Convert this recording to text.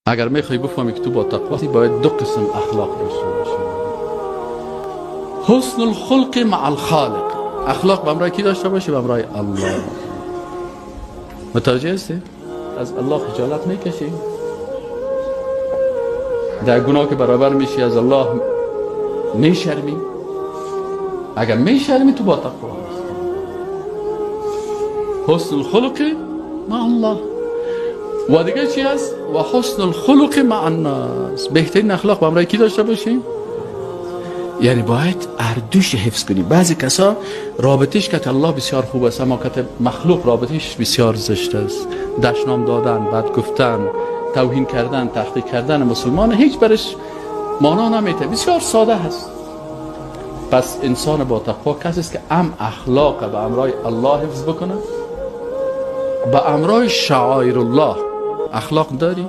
Агар мехоҳӣ бифаҳмӣ, ки ту бо тақво ҳастӣ, бояд ду қисм ахлоқ дошта бошӣ. حسن الخلق مع الخالق. اخلاق به همراه کی داشته باشی؟ به همراه الله. متوجه هستی؟ از الله خجالت میکشی؟ در گناه که برابر میشی از الله میشرمی؟ اگر میشرمی، تو با تقوا هستی. حسن الخلق مع الله. و دیگه چی هست؟ و حسن الخلق مع الناس. بهترین اخلاق به همراه کی داشته باشی؟ یعنی باید هردوش حفظ کنی. بعضی کسا رابطش کت الله بسیار خوب است، اما کت مخلوق رابطش بسیار زشت است. دشنام دادن، بد گفتن، توهین کردن، تحقیر کردن مسلمان هیچ برش معنا نمیته، بسیار ساده هست. پس انسان با تقوا کسی است که هم اخلاق به همراه الله حفظ بکنه، به همراه شعائر الله. اخلاق داری؟